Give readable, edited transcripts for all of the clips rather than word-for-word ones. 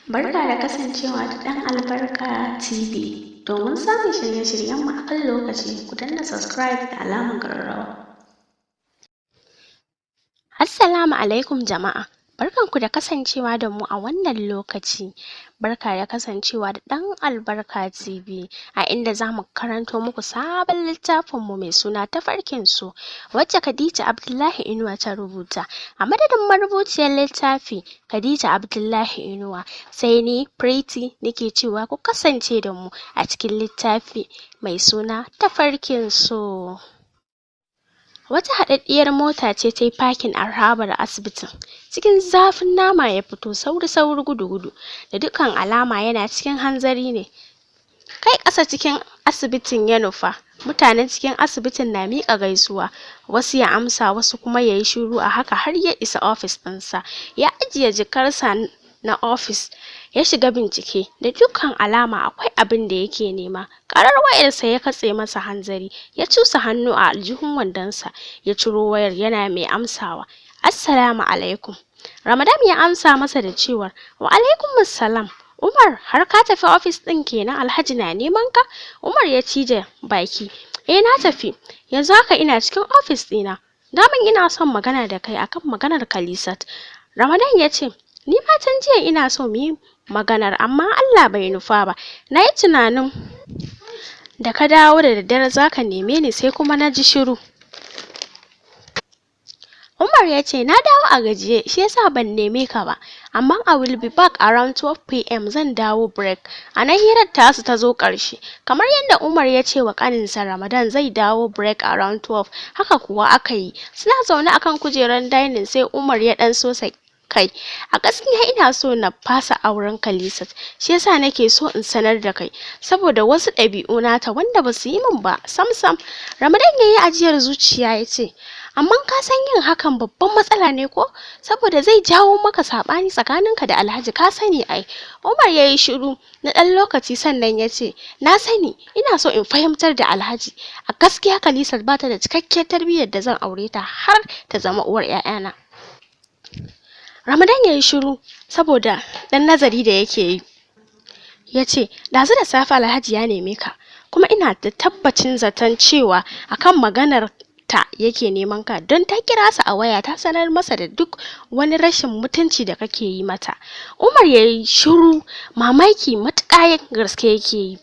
Barka da kasancewa da ɗan albarka TV. Domin samun shirye-shiryenmu a kan lokaci, ku danna subscribe da alamar ƙararrawa. Assalamu alaikum jama'a. Barkanku da kasancewa da mu a wannan lokaci. Barka da kasancewa da ɗan albarka TV a inda za mu karanto muku sabon littafinmu mai suna Tafarkin So, wacce Khadija Abdullahi Inuwa ta rubuta. A madadin marubuciyar littafi Khadija Abdullahi Inuwa, sai ni Pretty nake cewa ku kasance da mu a cikin littafi mai suna Tafarkin So. Wata haɗaɗɗiyar mota ce tayi parking a harabar asibitin. Cikin zafin nama ya fito sauri-sauri, gudu-gudu, da dukkan alama yana cikin hanzari ne. Kai ƙasa cikin asibitin ya nufa. Mutanen cikin asibitin na miƙa gaisuwa, wasu ya amsa, wasu kuma yayi shiru. A haka har ya isa ofis ɗinsa. Ya ajiye jakarsa na ofis ya shiga bincike. Da dukkan alama akwai abin da yake nema. Ƙarar wayarsa ya katse masa hanzari. Ya cusa hannu a aljihun wandonsa ya ciro wayar yana mai amsawa. "Assalamu alaikum." Ramadan ya amsa masa da cewar, "Wa alaikumussalam. Umar, har ka tafi ofis ɗin kenan? Alhaji na neman ka." Umar ya cije baki. "Eh, na tafi. Yanzu haka ina cikin ofis ɗina. Daman ina son magana da kai akan maganar Khalisat." Ramadan ya ce, "Ni ma tun jiya ina so mu yi maganar, amma Allah bai nufa ba. Na yi tunanin da ka dawo da daddare zaka neme ni, sai kuma na ji shiru." Umar ya ce, "Na dawo a gajiye, shi yasa ban neme ka ba, amma I will be back around 12 p.m., zan dawo break." A nan hirar tasu ta zo ƙarshe. Kamar yadda Umar ya ce wa ƙaninsa Ramadan zai dawo break around 12, haka kuwa aka yi. Suna zaune akan kujerar dining sai Umar ya ɗan sosa kai. "A gaskiya ina so na fasa auren Khalisat, shi yasa nake so in sanar da kai, saboda wasu ɗabi'u nata wanda basu yi min ba sam sam." Ramadan yayi ajiyar zuciya ya ce, "Amma ka san yin hakan babban matsala ne ko? Saboda zai jawo maka saɓani tsakaninka da Alhaji, ka sani ai." Umar yayi shiru na ɗan lokaci, sannan ya ce, "Na sani. Ina so in fahimtar da Alhaji a gaskiya Khalisat bata da cikakkiyar tarbiyyar da zan aure ta har ta zama uwar 'ya'yana." Ramadan yayi shiru saboda ɗan nazari da yake yi. Yace, "Ɗazu da safe Alhaji ya neme ka, kuma ina da tabbacin zaton cewa akan maganar ta yake neman ka, don ta kira sa a waya ta sanar masa da duk wani rashin mutunci da kake yi mata." Umar yayi shiru, mamaki matuƙa gaske yake yi.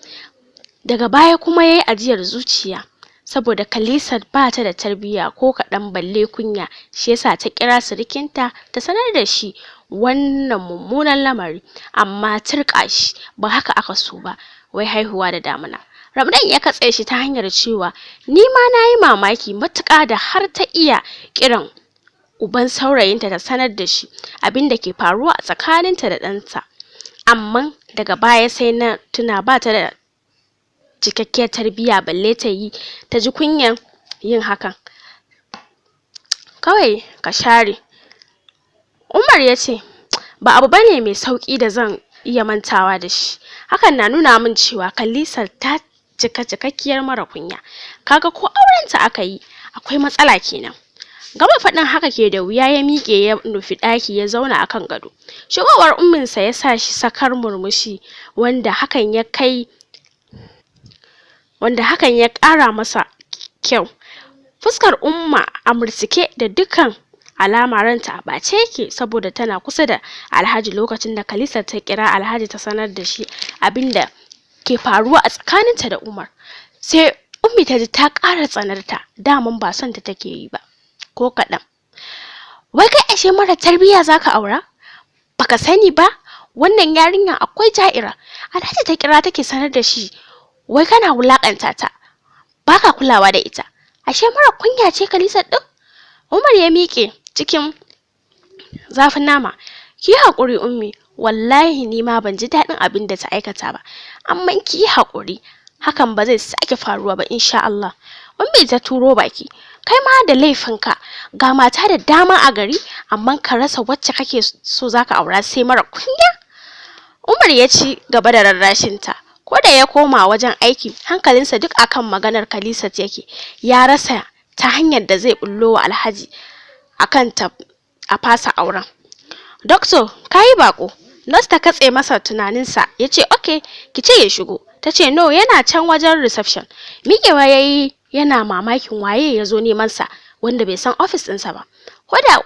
Daga baya kuma yayi ajiyar zuciya, saboda Khalisat bata da tarbiyya ko kaɗan balle kunya, shi yasa ta kira sirikinta ta sanar da shi wannan mummunan lamari. Amma turƙa shi, ba haka aka so ba, wai haihuwa da damuna. Ramadan ya katse shi ta hanyar cewa, "Ni ma nayi mamaki matuƙa da har ta iya kiran uban saurayinta ta sanar da shi abinda ke faruwa a tsakaninta da ɗansa. Amma daga baya sai na tuna bata da cikakkiyar tarbiyya balle ta yi ta ji kunyan yin hakan. Kawai ka share." Umar ya ce, "Ba abu bane mai sauƙi da zan iya mantawa da shi. Hakan na nuna min cewa Khalisat ta cika cikakkiyar mara kunya. Kaga ko aurenta aka yi akwai matsala kenan." Gama faɗin haka ke da wuya ya miƙe ya nufi ɗaki ya zauna akan gado. Shigowar umminsa ya sa shi sakar murmushi, wanda hakan ya ƙara masa kyau. Fuskar Umma a murtuke, da dukkan alama ranta a ɓace yake, saboda tana kusa da Alhaji lokacin da Khalisat ta kira Alhaji ta sanar da shi abinda ke faruwa a tsakaninta da Umar. Sai Ummi ta ji ta ƙara tsanarta, daman ba son ta take yi ba ko kaɗan. "Wai kai, ashe mara tarbiyya zaka aura? Baka sani ba wannan yarinya akwai ja'ira. Alhaji ta kira take sanar da shi wai kana wulakanta ta, baka kulawa da ita. Ashe mara kunya ce Khalisat din?" Umar ya miƙe cikin zafin nama. "Ki yi haƙuri Ummi, wallahi ni ma ban ji daɗin abin da ta aikata ba, amma ki yi haƙuri, hakan ba zai sake faruwa ba insha Allah." Ummi ta turo baki. "Kai ma da laifinka. Ga mata da dama a gari, amma ka rasa wacce kake so zaka aura sai mara kunya." Umar ya ci gaba da rarrashinta. Ko da ya koma wajen aiki, hankalinsa duk akan maganar Khalisat yake. Ya rasa ta hanyar da zai bullo wa Alhaji akan ta a fasa auren. "Doctor, kayi baƙo." Nurse ta katse masa tunaninsa, ya ce, "Okay, ki ce ya shigo." Ta ce, "No, yana can wajen reception." Miƙewa ya yi yana mamakin waye ya zo neman sa wanda bai san office ɗinsa ba. Ko da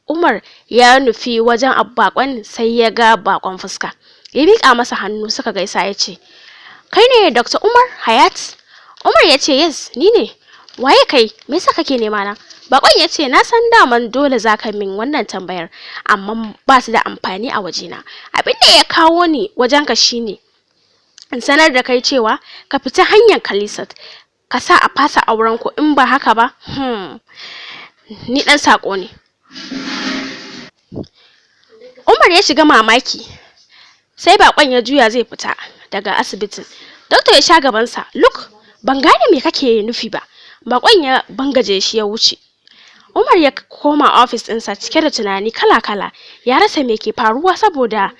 Umar ya nufi wajen bakon, sai ya ga bakon fuska. Ya miƙa masa hannu suka gaisa, ya ce, "Kai ne Dr. Umar Hayat?" Umar ya ce, "Yes, ni ne. Waye kai? Me yasa kake nema na?" Bakon ya ce, "Na san daman dole zaka min wannan tambayar, amma ba su da amfani a wajena. Abin da ya kawo ni wajenka shine in sanar da kai cewa ka fita hanyar Khalisat, ka sa a fasa auren ku. In ba haka ba, ni dan sako ne." Umar ya shiga mamaki. Sai bakon ya juya zai fita daga asibitin. Doctor ya sha gabansa. "Look, ban gane me kake nufi ba." Bakon ya bangaje shi ya wuce. Umar ya koma office ɗinsa cike da tunani kala-kala. Ya rasa me ke faruwa saboda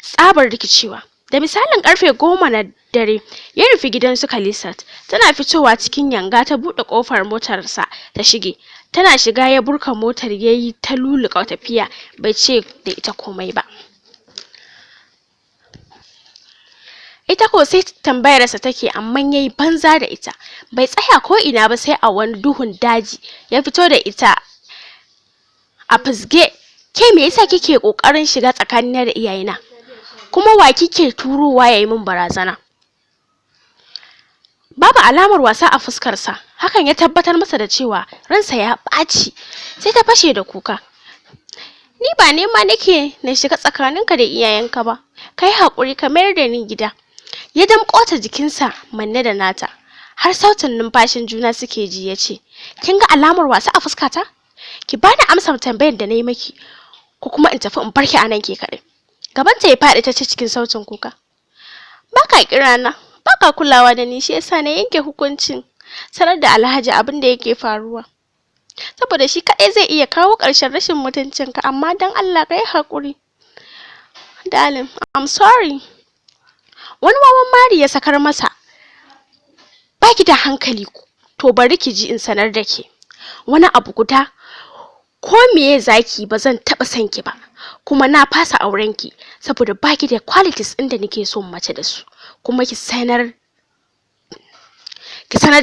tsabar rikicewa. Da misalin karfe 10 na dare ya nufi gidan su Khalisat. Tana fitowa cikin yanga ta buɗe ƙofar motarsa ta shige. Tana shiga ya burka motar, yayi ta luluka tafiya, bai ce da ita komai ba. Ita ko sai tambayarsa take, amma yayi banza da ita. Bai tsaya ko ina ba sai a wani duhun daji ya fito da ita a fizge. "Ke, me yasa kike kokarin shiga tsakanina da iyayena? Kuma wa kike turowa yayi min barazana?" Babu alamar wasa a fuskarsa. Hakan ya tabbatar masa da cewa ransa ya ɓaci. Sai ta fashe da kuka. "Ni ba nema nake na shiga tsakaninka da iyayenka ba. Kai haƙuri ka mayar da ni gida." Ya damƙo ta jikinsa manne da nata har sautin numfashin juna suke ji, ya ce, "Kin ga alamar wasa a fuskata? Ki bani amsar tambayar da na yi miki, ko kuma in tafi in barki a nan ke kaɗai." Gabanta ya faɗi, ta ce cikin sautin kuka, "Baka kira na, baka kulawa da ni, shi yasa na yanke hukuncin sanar da Alhaji abin da yake faruwa, saboda shi kaɗai zai iya kawo ƙarshen rashin mutuncinka. Amma don Allah ka yi haƙuri, darling, I'm sorry." Wani wawan mari ya sakar masa. "Baki da hankali? To bari ki ji in sanar da ke wani abu guda. Ko meye zaki, ba zan taɓa son ki ba, kuma na fasa auren ki saboda baki da qualities ɗin da nake so mace da su. Kuma ki sanar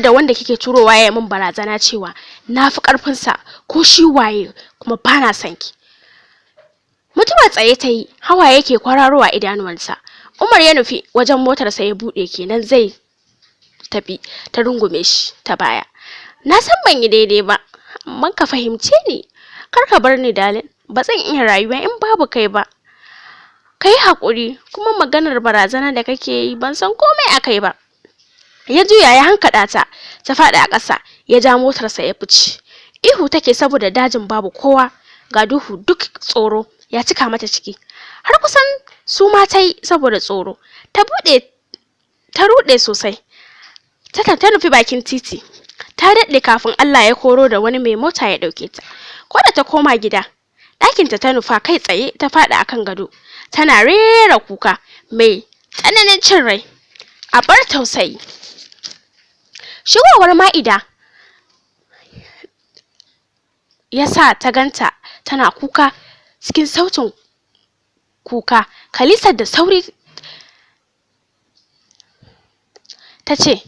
da wanda kike turowa ya min barazana cewa na fi ƙarfin sa, ko shi waye, kuma bana son ki." Mutuwa tsaye ta yi, hawaye ke kwararowa idanuwansa. Umar ya nufi wajen motarsa ya buɗe, kenan zai tafi, ta rungume shi ta baya. "Na san ban yi daidai ba, amma ka fahimce ni. Kar ka bar ni, darling. Ba zan iya rayuwa in babu kai ba. Ka yi haƙuri. Kuma maganar barazana da kake yi, ban san komai a kai ba." Ya juya ya hankaɗa ta, ta faɗi a ƙasa. Ya ja motarsa ya fice. Ihu take saboda dajin babu kowa, ga duhu, duk tsoro ya cika mata ciki. Har kusan suma ta yi saboda tsoro. Ta buɗe ta ruɗe sosai. Ta nufi bakin titi. Ta daɗe kafin Allah ya koro da wani mai mota ya ɗauke ta. Ko da ta koma gida, ɗakinta ta nufa kai tsaye, ta faɗi akan gado tana rera kuka mai tsananin cin rai a bar tausayi. Shigowar Ma'ida ya sa ta ganta tana kuka cikin sautin kuka. Khalisat da sauri ta ce,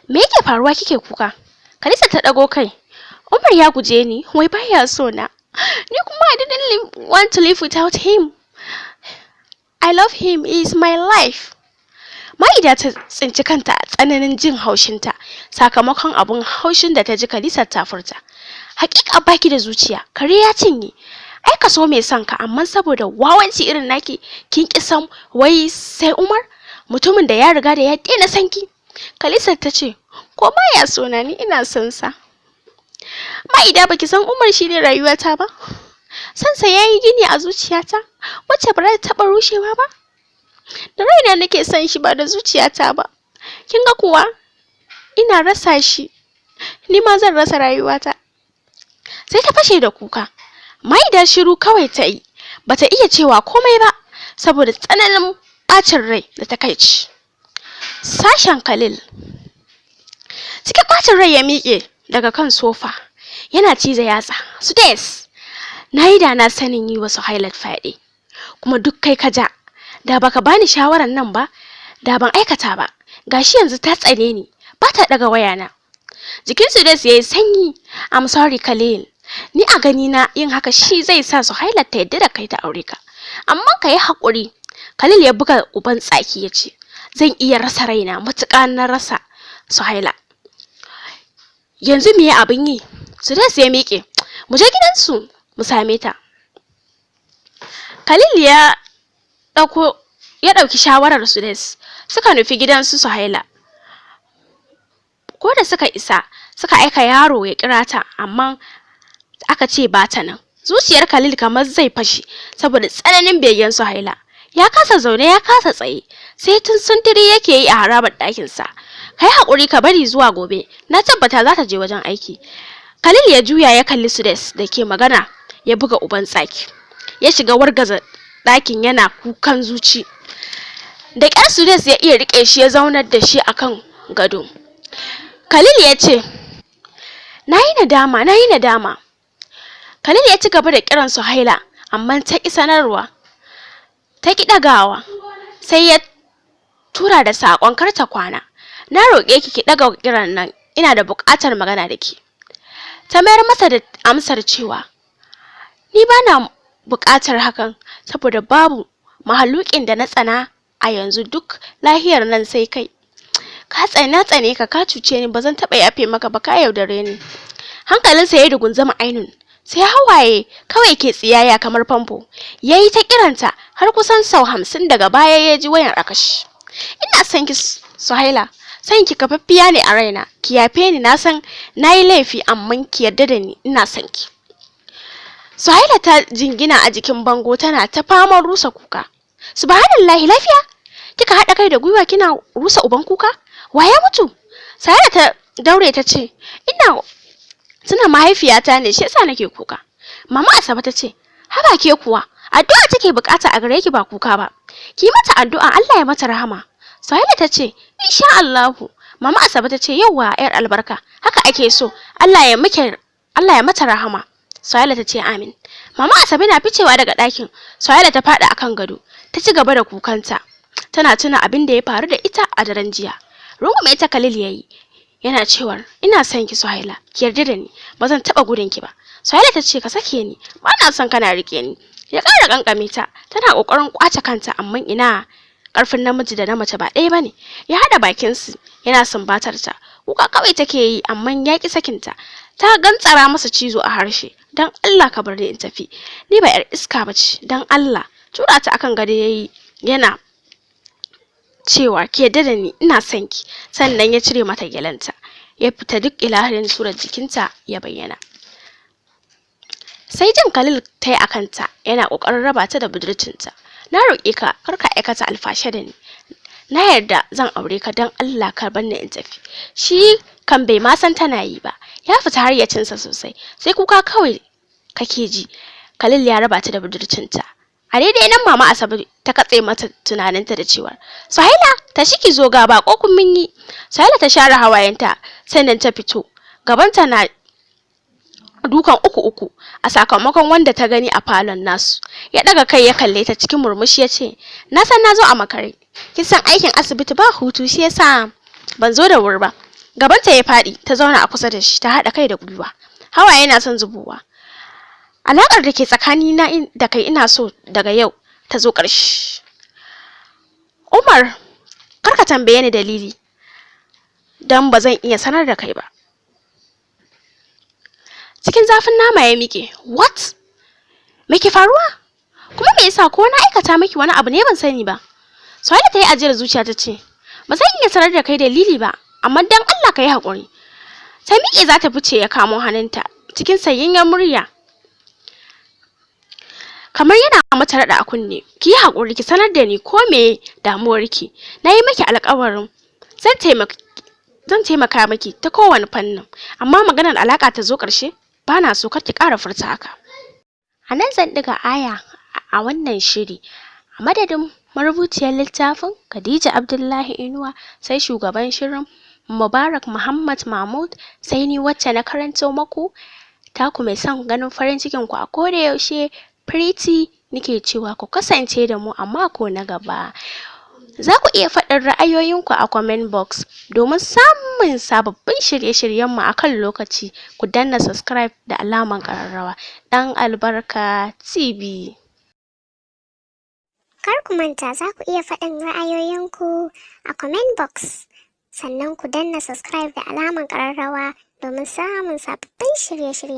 "Me yake faruwa kike kuka?" Khalisat ta ɗago kai. "Umar ya guje ni, wai baya so na. Ni kuma I didn't want to live without him. I love him, he is my life." Ma'ida ta tsinci kanta a tsananin jin haushinta sakamakon abun haushin da ta ji Khalisat ta furta. "Hakika baki da zuciya, kare ya cinye. Ai ka so mai son ka, amma saboda wawanci irin naki kin ki san wai sai Umar, mutumin da ya riga da ya daina son ki." Khalisat ta ce, "Ko baya so na, ni ina son sa. Ma'ida, baki san Umar shine rayuwata ba? Son sa yayi gini a zuciyata wacce ba za ta taɓa rushewa ba. Da raina nake son shi, ba da zuciyata ba. Kin ga kuwa ina rasa shi, ni ma zan rasa rayuwata." Sai ta fashe da kuka. Ma'ida shiru kawai ta yi, bata iya cewa komai ba saboda tsananin ɓacin rai da takaici. Sashen Khalil. Cikin ɓacin rai ya miƙe daga kan sofa yana ciza yatsa. "Sudais, Nayi da na sanin yi wa Suhailat fyaɗe, kuma duk kai ka ja. Da baka bani shawarar nan ba, da ban aikata ba. Gashi yanzu ta tsane ni, ba ta ɗaga wayana. Jikin Sudais yayi sanyi. I'm sorry Khalil, ni a gani na yin haka shi zai sa Suhailat ta yadda da kai ta aure ka, amma ka yi haƙuri. Khalil ya buga uban tsaki ya ce, zan iya rasa raina matuƙa na rasa Suhaila. Yanzu me abin yi? Sudais ya miƙe. Mu je gidansu mu same ta. Khalil ya ɗauko ya ɗauki shawarar Sudais. Suka nufi gidan su Suhaila. Ko da suka isa, suka aika yaro ya kira ta, amma aka ce ba ta nan. Zuciyar Khalil kamar zai fashe saboda tsananin begen Suhaila. Ya kasa zaune, ya kasa tsaye, sai tun sintiri yake yi a harabar ɗakin sa. Kai haƙuri ka bari zuwa gobe, na tabbata za ta je wajen aiki. Khalil ya juya ya kalli Sudais da ke magana, ya buga uban tsaki. Ya shiga wargaza ɗakin yana kukan zuci. Da ƙyar Sudais ya iya riƙe shi ya zaunar da shi akan gado. Khalil ya ce, nayi nadama, nayi nadama. Khalil ya ci gaba da kiran Suhaila, amma ta ƙi sanarwa, ta ƙi ɗagawa. Sai ya tura da saƙon kar ta kwana. Na roƙe ki ki ɗaga kiran nan, ina da buƙatar magana da ke. Ta mayar masa da amsar cewa ni bana buƙatar hakan, saboda babu mahalukin da na tsana a yanzu duk lahiyar nan sai kai. Ka tsana tsane ka, ka cuce ni, bazan taɓa yafe maka ba, ka yaudare ni. Hankalinsa ya dugunzuma ainun, sai hawaye kawai ke tsiyaya kamar famfo. Yayi ta kiranta har kusan sau 50, daga baya ya ji wayar a kashe. Ina son ki Suhaila, son ki kafaffiya ne a raina, ki yafe ni, na san nayi laifi, amma ki yarda da ni, ina son ki. Suhaila ta jingina a jikin bango tana ta faman rusa kuka. Subhanallahi, lafiya? Kika haɗa kai da gwiwa kina rusa uban kuka? Wa ya mutu? Suhaila ta daure ta ce, ina tuna mahaifiyata ne, shi yasa nake kuka. Mama Asabe ta ce, haba ke kuwa, addu'a take bukata a gare ki ba kuka ba. Ki mata addu'a Allah ya mata rahama. Suhaila ta ce, insha Allahu. Mama Asabe ta ce, yauwa yar albarka, haka ake so. Allah ya miki, Allah ya mata rahama. Suhaila ta ce amin. Mama Asabe na ficewa daga ɗakin. Suhaila ta faɗi akan gado, ta ci gaba da kukanta. Tana tuna abin da ya faru da ita a daren jiya. Rungume ta Khalil yayi, yana cewa ina son ki Suhaila, ki yarda da ni, ba zan taɓa gudun ki ba. Suhaila ta ce ka sake ni, ba na son kana rike ni. Ya ƙara kankame ta, tana ƙoƙarin ƙwace kanta, amma ina, ƙarfin namiji da na mace ba ɗaya bane. Ya haɗa bakin su yana sumbatar ta. Kuka kawai take yi, amma ya ƙi sakinta. Ta gantsara masa cizo a harshe. Dan Allah ka bar ni in tafi, ni ba yar iska bace, dan Allah. Tura ta akan gado yayi yana cewa ki yarda da ni, ina son ki. Sannan ya cire mata gyalenta, ya fita, duk ilahirin surar jikinta ya bayyana. Sai jin Khalil ta yi a kanta, yana ƙoƙarin raba ta da budurcinta. Na roƙe ka kar ka aikata alfasha da ni, na yarda zan aure ka, dan Allah ka bar ni in tafi. Shi kan bai ma san tana yi ba, ya fita hayyacinsa sosai, sai kuka kawai kake ji. Khalil ya raba ta da budurcinta. A daidai nan Mama Asabe ta katse mata tunaninta da cewa, Suhaila, tashi ki zo, ga baƙo kun mun yi. Suhaila ta share hawayenta, sannan ta fito. Gabanta na dukan uku uku a sakamakon wanda ta gani a falon nasu. Ya daga kai ya kalle ta cikin murmushi ya ce, na san na zo a makare, kin san aikin asibiti ba hutu, shi yasa ban zo da wuri ba. Gabanta ya faɗi, ta zauna a kusa da shi, ta haɗa kai da gwiwa, hawaye na son zubowa. Alaƙar da ke tsakanina da kai ina so daga yau ta zo ƙarshe. Umar, kar ka tambaye ni dalili, dan ba zan iya sanar da kai ba. Cikin zafin nama ya miƙe. What? Me ke faruwa? Kuma me yasa? Ko na aikata miki wani abu ne ban sani ba? Suhaila ta yi ajiyar zuciya ta ce, ba zan iya sanar da kai dalili ba, amma dan Allah ka yi haƙuri. Ta miƙe za ta fice, ya kamo hannunta cikin sanyayyen murya, kamar yana mata raɗa a kunne. Ki yi haƙuri ki sanar da ni ko me damuwarki. Na yi miki alƙawarin zan taimaka miki ta kowane fannin, amma maganar alaƙa ta zo ƙarshe ba na so, kar ki ƙara furta haka. A nan zan ɗiga aya a wannan shiri. A madadin marubuciyar littafin Khadija Abdullahi Inuwa, sai shugaban shirin Mubarak Muhammad Mahmud, sai ni wacce na karanto maku Taku mai son ganin farin cikin ku a koda yaushe, Pretty, nake cewa ku kasance da mu a mako na gaba. Za ku iya faɗin ra'ayoyinku a comment box. Domin samun sababbin shirye-shiryenmu a kan lokaci, ku danna subscribe da alamar ƙararrawa. Ɗan Albarka TV. Kar ku manta, za ku iya faɗin ra'ayoyinku a comment box. Sannan ku danna subscribe da alamar ƙararrawa domin samun sababbin shirye-shirye.